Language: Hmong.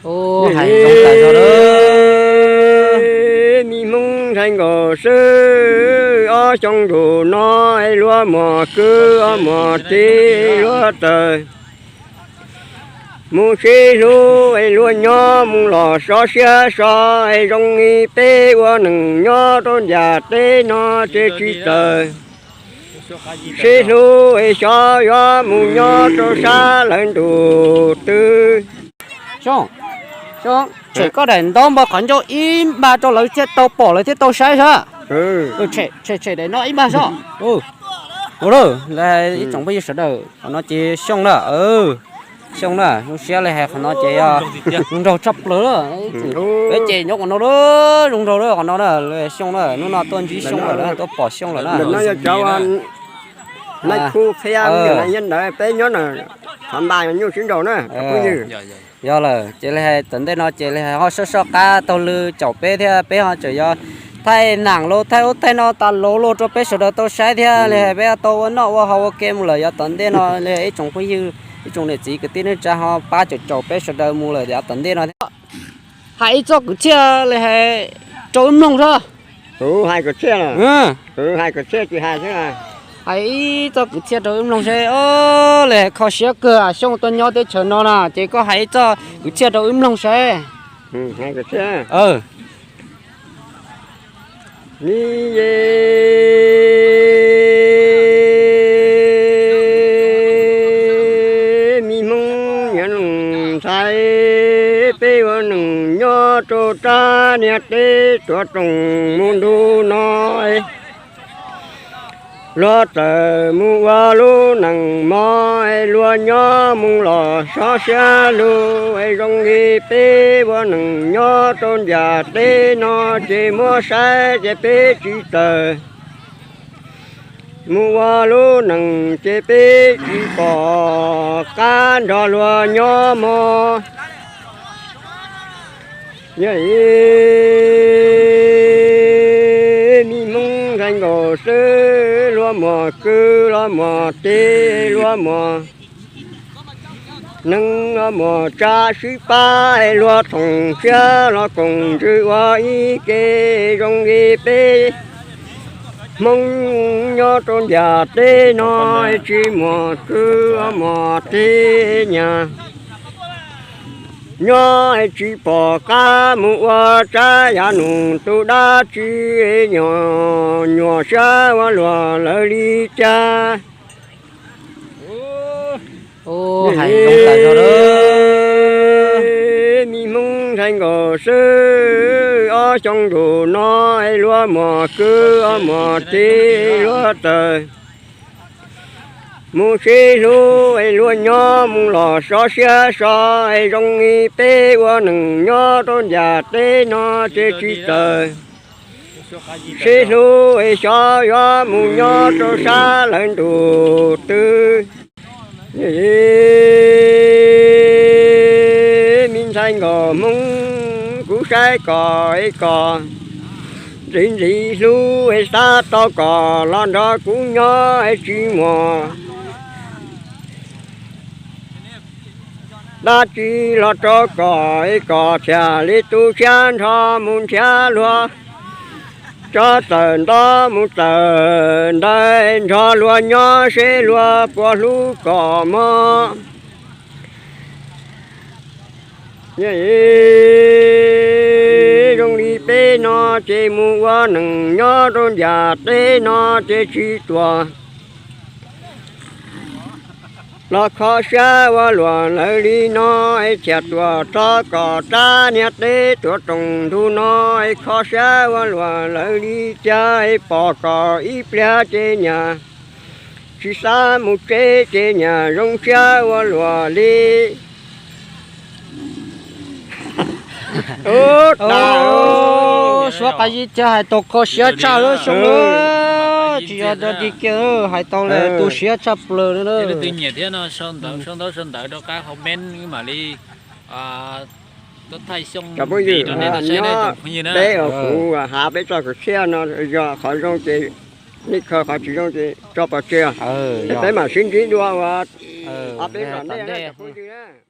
Hais zoo tas zog lawm. Me Hmoob ntxhais nkaus xwb, ob xyoo ntus no es luag muas kwv, ob muas txiv luag tawm mus sib hlub es luag nyob mus los sov siab so es zoo li peb ua neeg nyob rau ntiaj teb no ces tsis txawj sib hlub es xyov yuav mus nyob rau sab lawv ntus twg. Xyoo, tshem koj daim ntaub npog qhov ncauj ib npag rau lawv thiaj tau pom lawv thiaj tau saib sab. Tshem tshem daim no ib npag sab. Ua lawm, lawv ib tsoom phooj ywg sawv daws qhov no ces Xyooj na, Xyooj na, zoo siab li hais qhov no ces yog zoo nraug tshaj plaws lawm. Peb ces nyob qhov no lawm, zoo nraug lawm qhov no na, Xyooj na, hnub no tuaj ntsib Xyooj lawm na, tuaj pom Xyooj lawm na. Nai khu qhia ntawd peb nyob na, qhov npaj nyuj sib nraus na. Yog lawm ces li hais tom ntej no ces li hais ho soj soj qab taug lw caum peb thiab peb ho tseem yuav thaij nam los thaij ub thaij no tas los lus rau peb sawv daws tau saib thiab li hais peb tau ua noj ua haus ua ke mus lawm yav tom ntej no li ib tsoom phooj ywg ib tsoom niam txiv kwv tij neej tsa ho pab caum caum peb sawv daws mus lawm yav tom ntej no thiab. Hais ib txoj kwv txhiaj li hais rau wb mloog sab. Kuv hais kwv txhiaj, kuv hais kwv txhiaj tsis hais xwb. Hais ib txoj kwv txhiaj rau wb mloog seb. Li hais kho siab kawg Xyooj tuaj nyob teb chaws no na ces koj hais ib txoj kwv txhiaj rau wb mloog seb. Hais kwv txhiaj. Li ye, me Hmoob niam ntxhais, peb ua neeg nyob rau sab niag teb tuav rooj mus ntu no, luag txawm mus ua lub neej mos, luag nyob mus los sov siab lug, zoo li peb ua neeg nyob rau ntiaj teb no ces muab saib ces peb tsis txawj mus ua lub neej ces peb tsis pom qab nrog luag nyob mog. Yog li me Hmoob ntxhais nkaus xwb, luag muas kwv los muas tij, luag muas neeg los muas tsav sib pab, luag thoom siab los koom ntsws ua ib ke, zoo li peb Hmoob nyob rau ntiaj teb no tsis muas kwv muas tij nyab, nyob tsis pom qab mus ua tsab yav nus tus dab tsi, nyuam nyuam siab ua luag lawv li cas. Hais zoo tas zog lawm. Me Hmoob ntxhais nkaus xwb, ob xyoo ntus no luag muas kwv muas tij, luag txawm mus sib hlub, luag nyob mus los sov siab so, zoo li peb ua neeg nyob rau ntiaj teb no ces tsis txawj sib hlub, xyov yuav mus nyob rau sab lawv ntus twg. Me ntxhais nkaus Hmoob, kuv saib kom kom ntxiv ntxiv hlub, xav tau kom los nrog kuv nyob tsis muaj dab tsi los rau kom kom thiaj li tu siab nrog mus nrhiav luag tso txawm nto mus txawm ntawd nrog luag nyob seb luag puas hlub kom mog. Zoo li peb no ces mus ua neeg nyob rau ntiaj teb no ces tsis tuam los kho siab ua luaj lawv li no, thiaj tuaj txog kom tsab niag teb tuav rooj ntug no, kho siab ua luaj lawv li cas, pom kom ib pliag ces nyaj tsis xav mus tsev ces nyaj zoo siab ua luaj li. Suav qas zib thiab hais tau kho siab tshaj lawm Xyooj, tsis yog dog dig kiag, hais tau li tu siab tshaj plaws li. Leej twg nyiam thiab no sau ntawv sau ntawv rau qab hauv men mam li tuaj thaij Xyooj. Cov phooj ywg, nyob peb kuv hav peb txoj kwv txhiaj no yog qhov zoo ces nej khaws, qhov tsis zoo ces tso pov tseg, peb mam sib ntsib dua ua ob peb tom ntej na cov phooj ywg na.